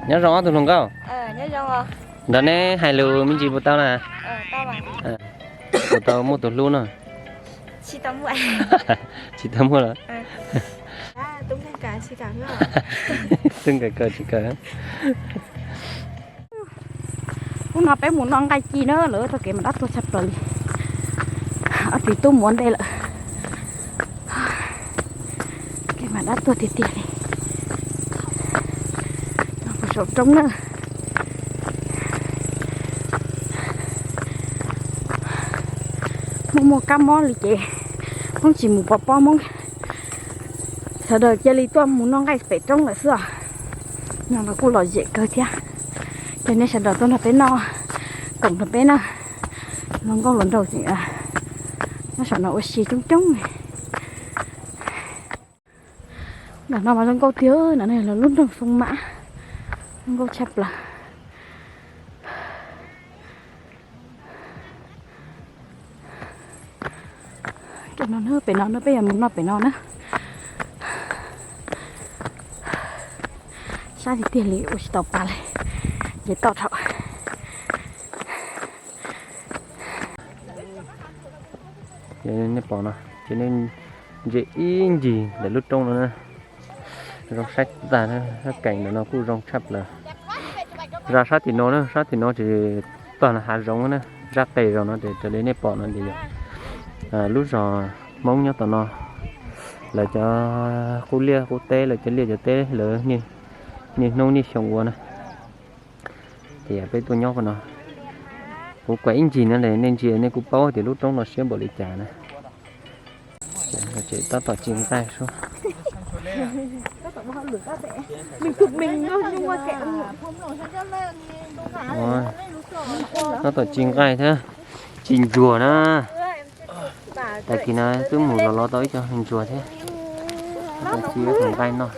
Nyob zoo ob tug hluas nkauj. Nrog neb hais lus me ntsis puas tau na? Puas tau muaj tus hlub no? Tsis tau muaj los? Tub nkaim kawm tsis kawm. Hnub no peb mus noj nqaij ci na, lawv txoj kev mas dab tuag tshaj plaws li. Ob txiv tub mus ua ntej lawm. Kev mas dab tuag tiag tiag li. Noj puag saum roob na. Hmoob muaj kab mob li ces Hmoob tsis mus pov pob Hmoob. Sawv daws cia li tuaj mus noj nqaij pem roob lawm xwb os. No los kuj lom zem kawg thiab. Ces nej sawv daws tuaj nrog peb noj, koom nrog peb na. Hluas nkauj hluas nraug nyob saum no ua si coob coob. Ntawm no mas zoo nkauj tiag, no lawv lub nroog Foo Mam, zoo nkauj tshaj plaws. Pem no na, peb yuav mus noj pem no na. Sab tiag tiag li ua tsis tau pa li, ces toj dhau. Nej pom no ces nej ntsia ib ncig ntawm lub roob no na, zoo saib tag, keem ntawm no kuj zoo tshaj plaws. Zaj sab tim no na, sab tim no ces toj hav zoov na, zaj qe zog no ces raws li nej pom no ces yog lub zos Hmoob nyob tom no, lawv cov qub liaj qub teb, lawv cov liaj cov teb lawv niaj hnub niaj xyoo ua na. Ces peb tuaj nyob qhov no, kuv kuam ib ncig no nej ntsia nej kuj paub tias lub roob no siab npaum li cas na. Ces tab tom ci nqaij sub. Tab tom ci nqaij thiab, ci ntsuag na. Tag kis no twb mus los los tau ib co ntsuag thiab, ci ib qho nqaij noj.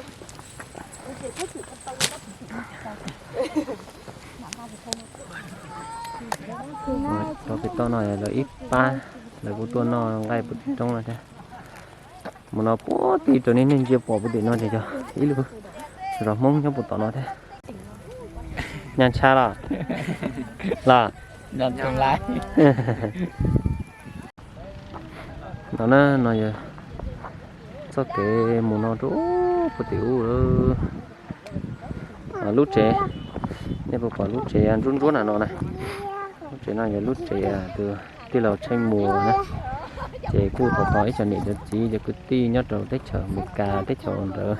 Rau pem toj no lawv ib pab, lawv kuj tuaj noj nqaij puag tim roob no thiab. Mus no puag tim rau nej ntsia pom puag tim no ces yog ib lub zos Hmoob nyob puag tom no thiab. Nyaj ntsha los? Los. No na, no yog txoj kev mus no rau puag tim ub. Lub tsev, nej puas pom lub tsev ntsuab ntsuab na no na? Lub tsev no yog lub tsev tus tij laug Tsheej Muas na. Ces kuj tos tos ib co niam cov txiv cov kwv tij nyob rau teb chaws Amelikas teb chaws ntawd,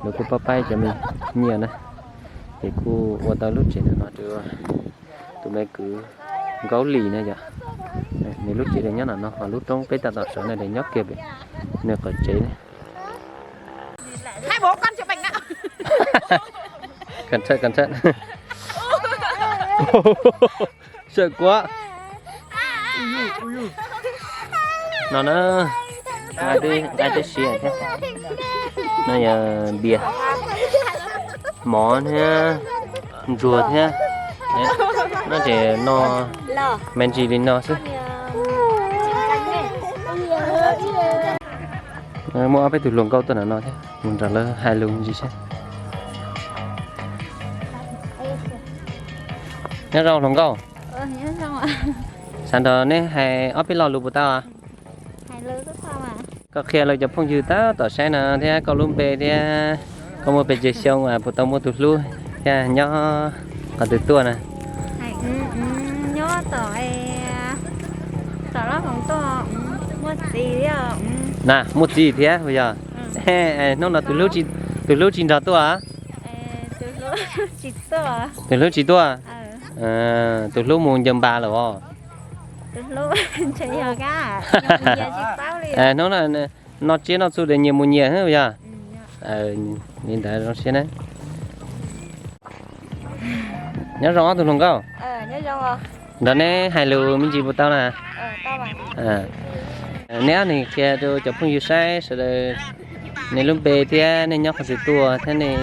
lawv kuj pab pab cov me nyiaj na. Ces kuj ua tau lub tsev no rau tus me kwv Nkaub Lis na yog. Nws lub tsev nyob no no, ho lub roob peb tab tom sawv no nyob kiag pem nws qhov tsev na. Cẩn thận, cẩn thận. Sợ quá. No na, nqaij twb siav thiab. No yog npias, mov thiab, ntsuag thiab. No ces no me ntsis li no xwb. Muaj ob peb tug hluas nkauj tuaj nram no thiab, mus nrog lawv hais lus ntsis saib. Nyob zoo hluas nkauj. Xav nrog neb hais ob peb lo lus puas tau? Koj qhia lawv cov phooj ywg tab tom saib no thiab koj lub npe thiab koj muaj pes tsawg xyoo, puas tau muaj tus hlub thiab nyob qhov twg tuaj na? Nyob tom, tom Lab Hoos tuaj, muaj txiv thiab. Na, muaj txiv thiab puas yog? Hnub no tus hlub tsis nrog tuaj? Tus hlub tsis tuaj. Tus hlub mus ncaws npas lawm os. Hnub no noj tsiab noj txhuv ces nyias mus nyias xwb yog? Li ntawd zoo siab na. Nyob zoo ob tug hluas nkauj. Nrog neb hais lus me ntsis puas tau na? Neb ob leeg qhia rau cov phooj ywg saib sawv daws nej lub npe thiab nej nyob qhov twg tuaj thiab nej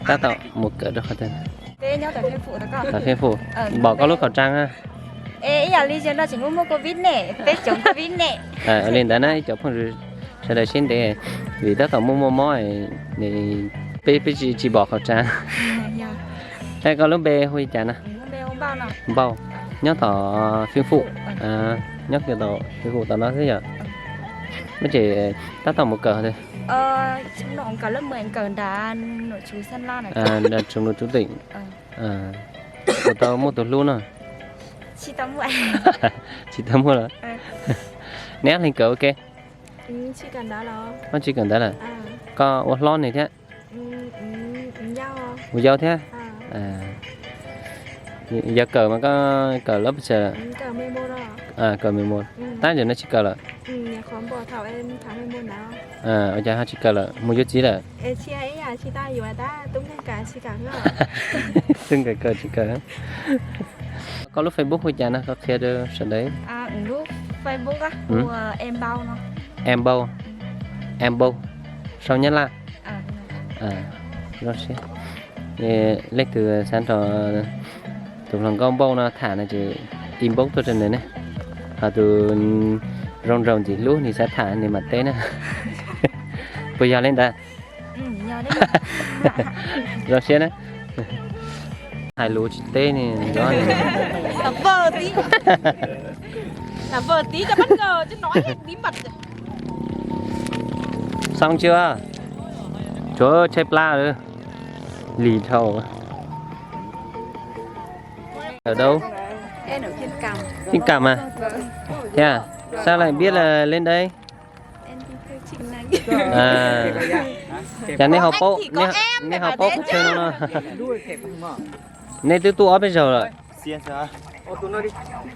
tab tom mus kawm rau qhov twg. Pom koj lub khẩu trang na. Ib yam li no tseem muaj muaj covid ne, peb chống covid ne. Li ntawd na ib cov phooj ywg sawv daws siab ntev, vim tab tom muaj muaj mob, peb peb tsis pom khẩu trang. Koj lub npe hu li cas na? Npauj, nyob tom Fij Fuj, nyob kiag tom Fij Fuj tom no xwb yom. Neb tseem tab tom mus kawm twg? Tseem mus tsub tim. Puas tau muaj tus hlub no? Tsis tau muaj los? Neb ob leeg kawm ua ke? Koj tsis kawm ntawv lawm? Koj ua hlob nws thiab? Mus yau thiab? Yog kawm mas koj kawm lab pes tsawg lawm? Kawm me mus, tab ntawm no tsis kawm lawm? Ua cas ho tsis kawm lawm, mus yuav txiv lawm? Tub nkawm kawm tsis kawm. Koj lub Facebook hu cas no, koj qhia rau sawv daws. Npauj, Npauj, sau Nyab Laj. Leej twg xav nrog tus hluas nkauj Npauj no tham no ces inbox tuaj rau nws ne. Ho tus zoo nraug ntxim hlub nws xav tham nws mam teb na. Puas yog li ntawd? Zoo siab na. Hais lus tsis teb ne. Xoo tsis, tshuav tshaib plab li dhau. Ở đâu? Thiab sao lại biết là lên đây? Cas nej ho paub, nej ho paub qhov chaw no no? Nej twb tuaj ob peb zaug lawm?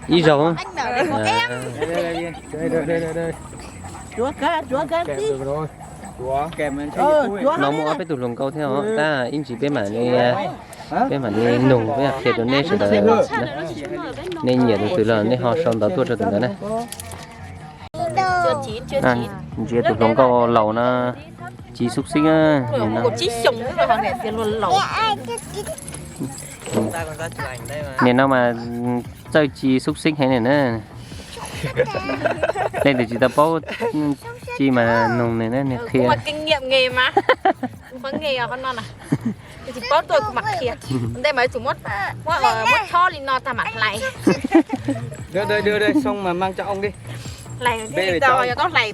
Ib zaug. No muaj ob peb tug hluas nkauj thiab os, tab ib ntsis peb mam li, peb mam li nug, peb mam qhia rau nej sawv daws na. Nej nyiam tus twg los nej ho sau ntawv tuaj rau tus ntawd na. Ntsia tus hluas nkauj laus no, ci xub xib. Nim no mas txawj ci xub xib heev na. Leej twg tsis tau paub ci mas nug nws na, nws qhia. Hlais, hlais, hlais, hlais,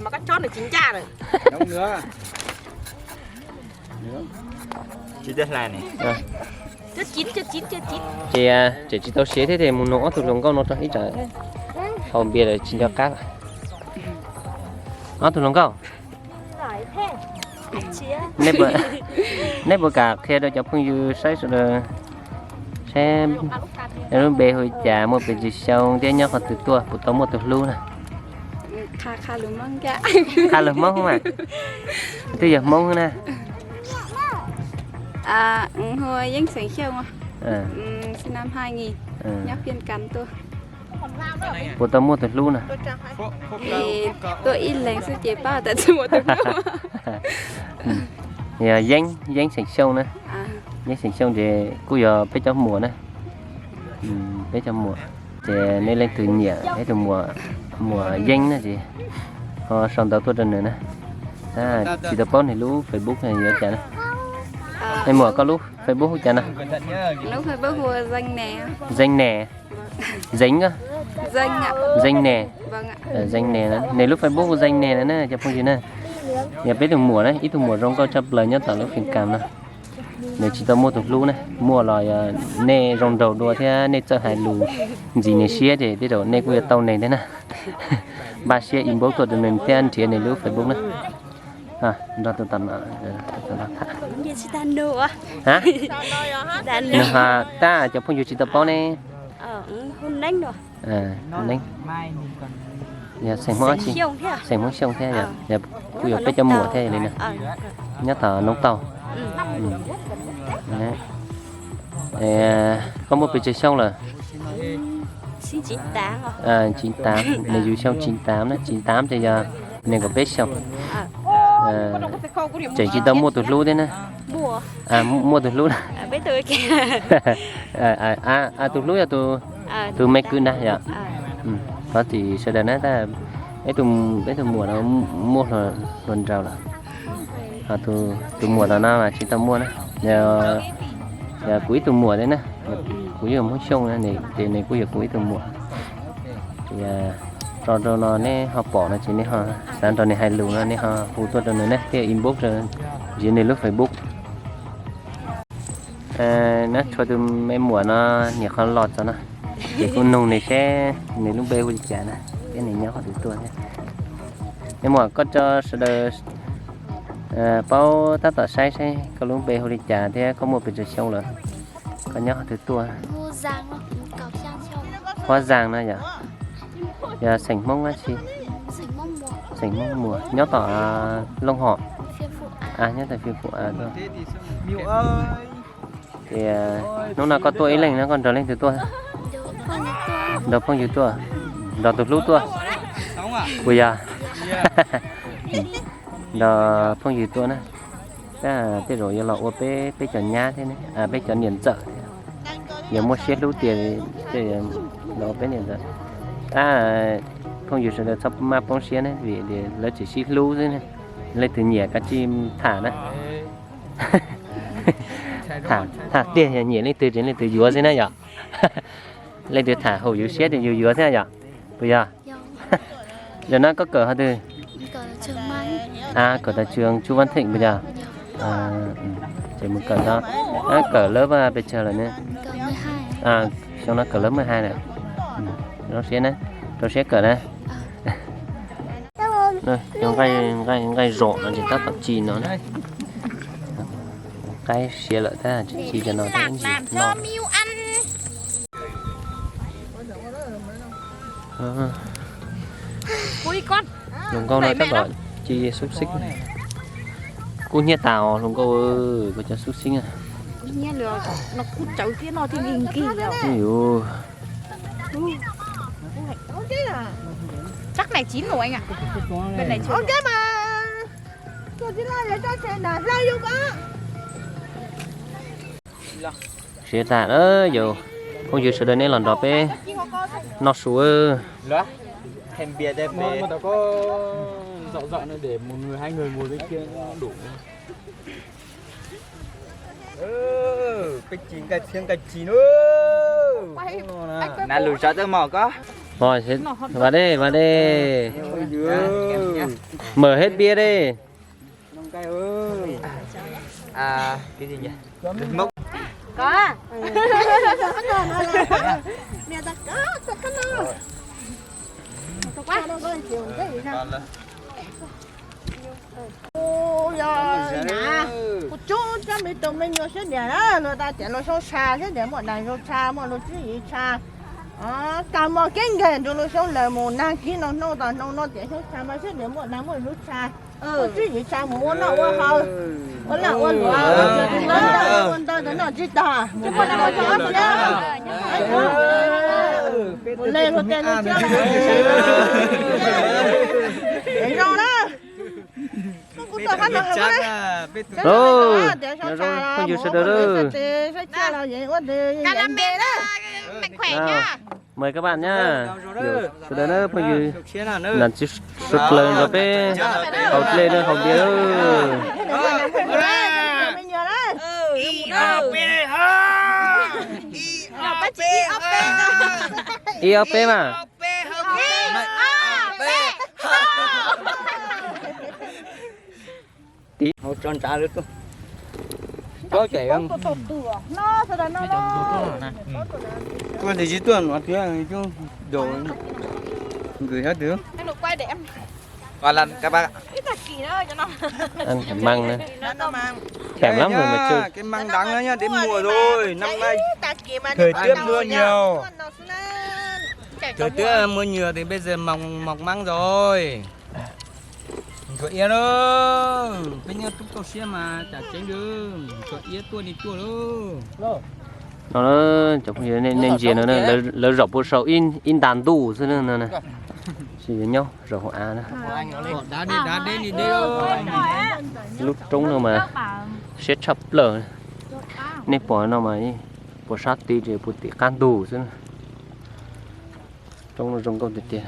tsis tau siav thiab ces mus nug ob tug hluas nkauj no rau ib tsam haus npias lawm tsis nco qab lawm. Ob tug hluas nkauj, nej puas kam qhia rau cov phooj ywg saib sawv daws saib lub npe hu cas, muaj pes tsawg xyoo thiab nyob qhov twg tuaj, puas tau muaj tus hlub na? Qha lus Hmoob mas, twb yog Hmoob na. Yeej xeem Xyooj, sinh năm hai nghìn, nyob Phiên Cánh tuaj. Puas tau muaj tus hlub na? Tuaj ib leeg xwb ces pab tam tsis muaj tus hlub. Yog Yeeb, Yeeb xeem Xyooj na. Yeeb xeem Xyooj ces kuj yog peb cov muam na. Peb cov muam. Ces nej leej twg nyiam peb tus muam, muam Yeeb na ces ho sau ntawv tuaj rau nws na. Tsis tau paub nws lub Facebook yuav cas na. Nej muam, koj lub Facebook hu cas no? Lub Facebook hu Zeeg Nes. Zeeg Nes. Zeeg, Zeeg Nes. Zeeg Nes, nws lub Facebook hu Zeeg Nes na cov phooj ywg na. Yog peb tus muam na, ib tug muam zoo nkauj tshaj plaws nyob tom lub Phiên Cánh no. Nws tsis tau muaj tus hlub na, muaj los yog nej zoo nraug dua thiab nej txawj hais lus ntxiv nws siab ces tej zaum nej kuj yuav tau nws thiab na. Npaj siab inbox tuaj rau nws thiab nrhiav nws lub Facebook na. Nrog tus tom no, tus tom no tham. Nws ho tab cov phooj ywg tsis tau paub ne. Neeb. Yog xeem Hmoob dab tsi? Xeem Hmoob Xyooj thiab, yog kuj yog peb cov muam thiab li na. Nyob tom Noob Tauj. Koj muaj pes tsawg xyoo lawm? Chín tám, nws yug xyoo chín tám na, chín tám ces yog nees nkaum peb xyoo. Tseem tsis tau muaj tus hlub thiab na. Muaj tus hlub na. Tus hlub yog tus me kwv ntag yom. Thov txim sawv daws na, peb tus muam no muaj hluas nraug lawm. Ho tus muam tom no mas tsis tau muaj na. Yog kuv ib tug muam thiab na, kuv yog Hmoob Xyooj na, ces nws kuj yog kuv ib tug muam. Ces tso rau no neb ho pom no ces neb ho xav nrog nws hais lus no neb ho hu tuaj rau nws ne, thiab inbox rau nws lub Facebook. Neb tshua tus me muam no niam qhov los txog no, ces kuj nug nws seb nws lub npe hu li cas na, thiab nws nyob qhov twg tuaj thiab. Me muam, koj tso sawv daws paub tab tom saib saib koj lub npe hu li cas thiab koj muaj pes tsawg xyoo lawm, koj nyob qhov twg tuaj. Huab Zaj no yog, yog xeem Hmoob dab tsi? Xeem Hmoob Muas, nyob tom Looj Hom, nyob tom Fij Fum tuaj. Ces hnub no koj tuaj ib leeg no koj nrog leej twg tuaj? Nrog phooj ywg tuaj, nrog tus hlub tuaj, puas yog? Nrog phooj ywg tuaj na. Tej zaum yuav los ua peb, peb cov nyab thiab, peb cov niam ntxawm thiab. Yog muaj siab hlub tiag, los ua peb niam ntxawm. Tab phooj ywg sawv daws txhob maj poob siab ne, vim lawv tseem sib hlub xwb ne, leej twg nyiam kav tsij tham na. Tham tiag, yog nyiam leej twg ces leej twg yuav xwb na yom. Leej twg tham haum yus siab ces yus yuav xwb yom, puas yog? Zaum no koj kawm hov twg? Kawm tag trường Chu Văn Thịnh puas yog? Ces mus kawm tod. Kawm lớp pes tsawg lawm ne? Xyoo no kawm lớp mười hai lawm. Zoo siab na, rau siab kawm na. Nqaij zom no ces tab tom ci no na. Qaib siav lawm tab tsis ci cov no tab ntsis no. Hluas nkauj no tab tom ci xub xib. Kub hnyiab tas os hluas nkauj, koj cov xub xib. Siav tas, yog phooj ywg sawv daws neb los nrog peb noj su. Vas đi, vas đi. Mở hết bia đi. Yog na, kuv coob coob me tus me nyuam siab diam na, luag tas tias luag xyoob tshav siab diam muaj dag xyoob tshav, muaj luag tswv yim tshav. Tag mog kev nkag nrug luag xyoob lawm mus nag kib no hnub tas hnub no tias xyoob tshav mas siab diam muaj dag muaj lub tshav. Muaj tswv yim tshav mus ua noj ua haus, ua laj ua luam, ua ntawd ntawd noj tsis tag. Mus le luag tej zoo na. Phooj ywg sawv daws, mời các bạn nhá. Sawv daws na, phooj ywg nram txiv suav dlawg nrog peb haus dlej na, haus bia na. Ib ob peb mas. Tim hauv tso ntsav lawm tuaj. Plaub cais tuaj tis tsis tuaj no tiag, coj daus nkws sab twg. Ăn thèm măng nữa. Thèm lắm rồi mà chưa. Cái măng đắng đó nhá, đến mùa rồi, năm nay thời tiết mưa nhiều. Thời tiết mưa nhiều thì bây giờ mọc mọc măng rồi. Ntsuag iab lauj, peb nyob roob toj siab mas tsam tseeb, ntsuag iab tuaj li tuaj lauj. No cov phooj ywg nej ntsia no, lawv zaum pua sau ib nta ntuj xwb no na. Tsis nyob zaum hauv av na. Lub roob no mas siab tshaj plaws. Nej pom no mas puas sab tid ces puas tim qab ntug xwb. Roob no zoo nkauj tiag tiag.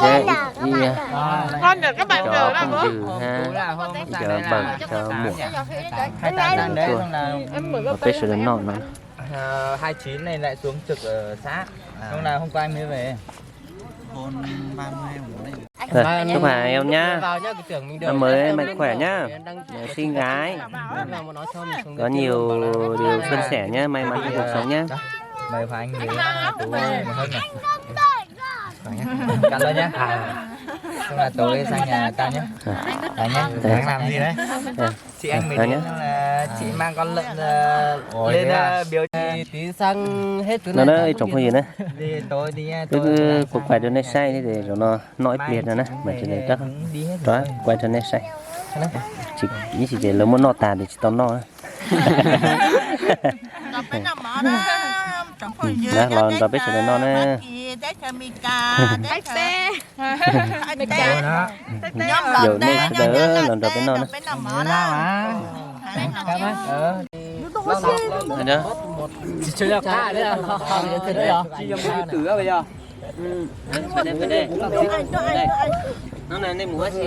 thiab ib, ib cov phooj ywg hab cov npawg cov muam, peb sawv daws noj no. Chúc mừng em nhá. Năm mới mạnh khỏe nhá. Xinh gái. Có nhiều điều suôn sẻ nhá, may mắn trong cuộc sống nhá. Tus xăng nhà tao nhé. Tao nhé. Đang làm gì đấy? Chị em mình đến là chị mang con lợn lên, ờ, biếu chị tí xăng hết túi. No na, ib tsoom phooj ywg na, wb kuj kuaj rau nej saib thiab, zaum no noj ib pliag no na mas tsis rov kuaj rau nej saib. Ib txhis ces lawv muab noj tas ces tsis tau noj. Los nrog peb sawv daws noj na. Yaum nej sawv daws los nrog peb noj na. Hnub no nej mus ua si?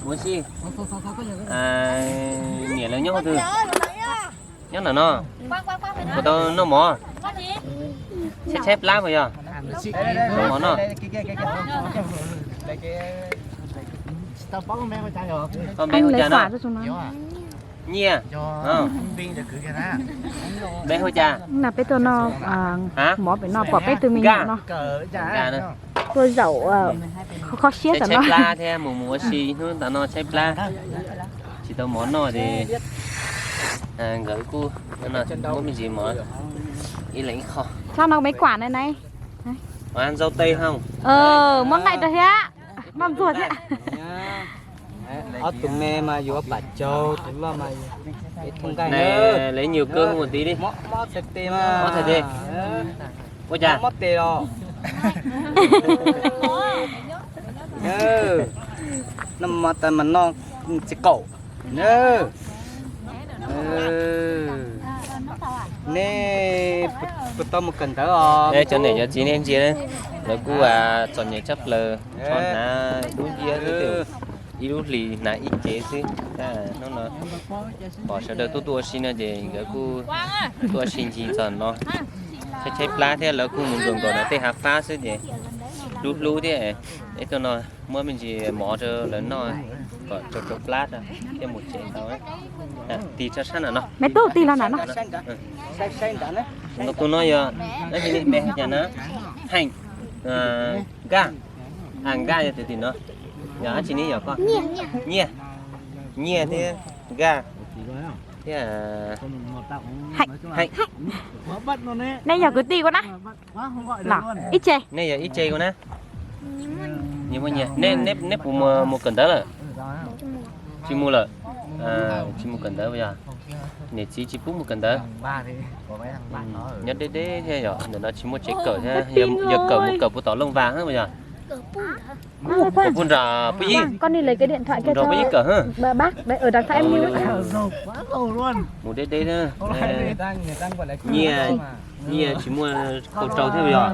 Mus ua si? Niam lawv nyob qhov twg? Nyob ntawm no. Puas tau noj mov? Tshaib tshaib plab puas yog? Noj mov noj. Koj npe hu cas no? Nyiaj. Npe hu cas? Mov pem no pom peb tug me nyuam no tuaj zaum kho siab tam no. Tshaib plab thiab mus mus ua si hnub tam no tshaib plab, tsis tau mov noj ces nkawd kuj muab me ntsis mov ib leeg ib qho. Txhob no me kuam na nai. Ntxau tes hau. Muab nqaij rau thiab. Noj ntxuag thiab. Ob tug me mas yuav pam caug, tus loj mas yuav thoob nqaij. Lawv nyuag kawg mus tid li. Mob txhais tes mas. Mob txhais tes. Ua cas? Mob tes los. Noj mov tas mas noj txiv qaum. Nej puas tau mus kawm ntawv os? Cov niam cov txiv nej ntsia, lawv kuj txom nyem tshaj plaws, tso hnav dub nciab xwb, ib lub hlis hnav ib cev xwb. Hnub no pom sawv daws tuaj tuaj ua si no ces nkawd kuj tuaj ua si ncig txog no. Tshaib tshaib plab thiab lawv kuj mus nkaum nkaum ntawm tej hav fab xwb ces hlub hlub thiab. Ib tuaj no muab me ntsis mov rau lawv noj kom tsau tsau plab thiaj mus tsev tau. Tig tso sab nram no. Me tub tig los nram no. Tus no yog, npe hu cas na? Heem, Nkaj. A, Nkaj yog tus tim no. Yog dab tsi ne yog koj? Nyiaj. Nyiaj thiab Nkaj thiab Heem. Nej yog kwv tij kuv na. Los ib tse. Nej yog ib tse kuv na. Nyiaj, neb puas mus kawm ntawv lawm? Tsis mus lawm. Tsis mus kawm ntawv puas yog? Niam txiv tsis pub mus kawm ntawv. Nyob deb deb thiab yog ntawm no tsis muaj tsev kawm thiab, yog kawm mus kawm puas tom Looj Vas puas yog? Kawm puag nram Pub Yig. Nram Pub Yig kawm. Mus deb deb na. Nyiaj, nyiaj tsis muaj khau rau thiab puas yog?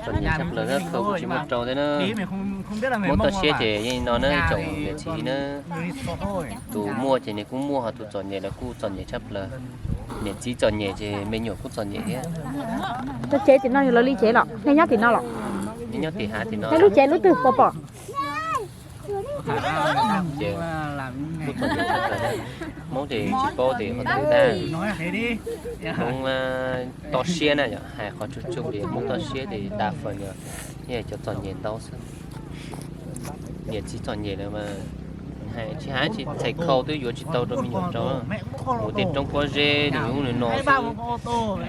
Txom nyem tshaj plaws, khau kuj tsis muaj rau thiab na. Muab toj siab ces yeej no na tsoom niam txiv na. Tus muaj ces nws kuj muaj, ho tus txom nyem los kuj txom nyem tshaj plaws. Niam txiv txom nyem ces me nyuam kuj txom nyem thiab. Tsev tim no yog lawv li tsev los nej nyob tim no los? Nej nyob tim hav tim no. Nej lub tsev lub twg puas pom? Hmoob ces tsis paub tias qhov twg ntag. Hmoob toj siab na yom, hais qhov tsuj tsuj li Hmoob toj siab ces đa phần yog cov txom nyem ntau xwb. Niam txiv txom nyem lawm mas tsis hais tsis txhais khau twb yuav tsis tau rau me nyuam rau. Mus tej roob pob zeb nws ub nws no xwb,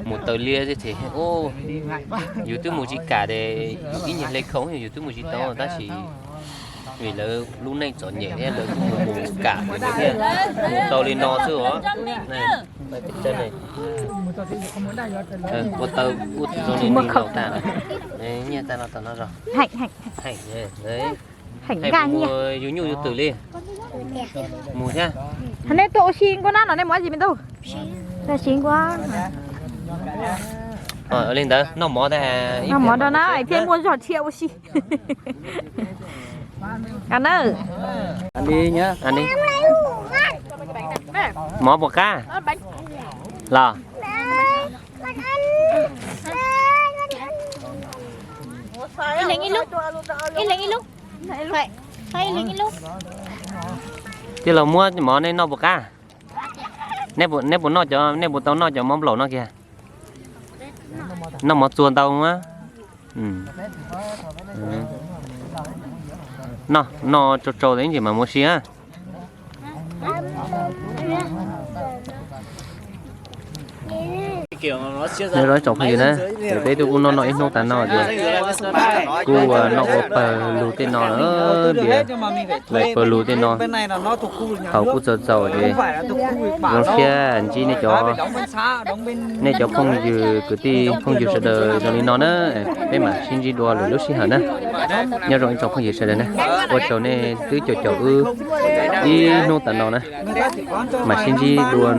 mus taws liaj xwb ces yus twb mus tsis kam ces ib nyuag hle khau yus twb mus tsis tau tab sis vim lawv lub neej txom nyem thiab lawv kuj mus kam thiab mus tau li no xwb os. Ua taw ua tau li no tas, nyiaj tas no tas no zog. Heem, yus nyuj yus twm li. Mus thiab. Nej tuaj ua si nkuaj na los nej mus dab tsi me tub? Tuaj ua si nkuaj. Li ntawd noj mov tas, noj mov rau na thiaj muaj zog thiaj ua si. Mov puas qab los? Tij laug muab mov nej noj puas qab? Nej puas noj cov, nej puas tau noj cov mov nplaum no kiag? Noj mov txuag ntau mas. Noj, noj tsau tsau ib ntsis mas muaj si na. Nyob zoo ib tsoom phooj ywg na, peb twb kuj noj noj ib hnub tas no ces kuj noj ua pawg lug tej no lawm, pawg lug tej no. Thaum kuj txaus txaus ces zoo siab ntsib nej cov, nej cov phooj ywg kwv tij phooj ywg sawv daws zoo li no na, peb mam sib ntsib dua lwm lub sij hawm na. Nyob zoo ib tsoom phooj ywg sawv daws na, ua tsaug nej twb caum caum wb ib hnub tas no na, mam sib ntsib dua.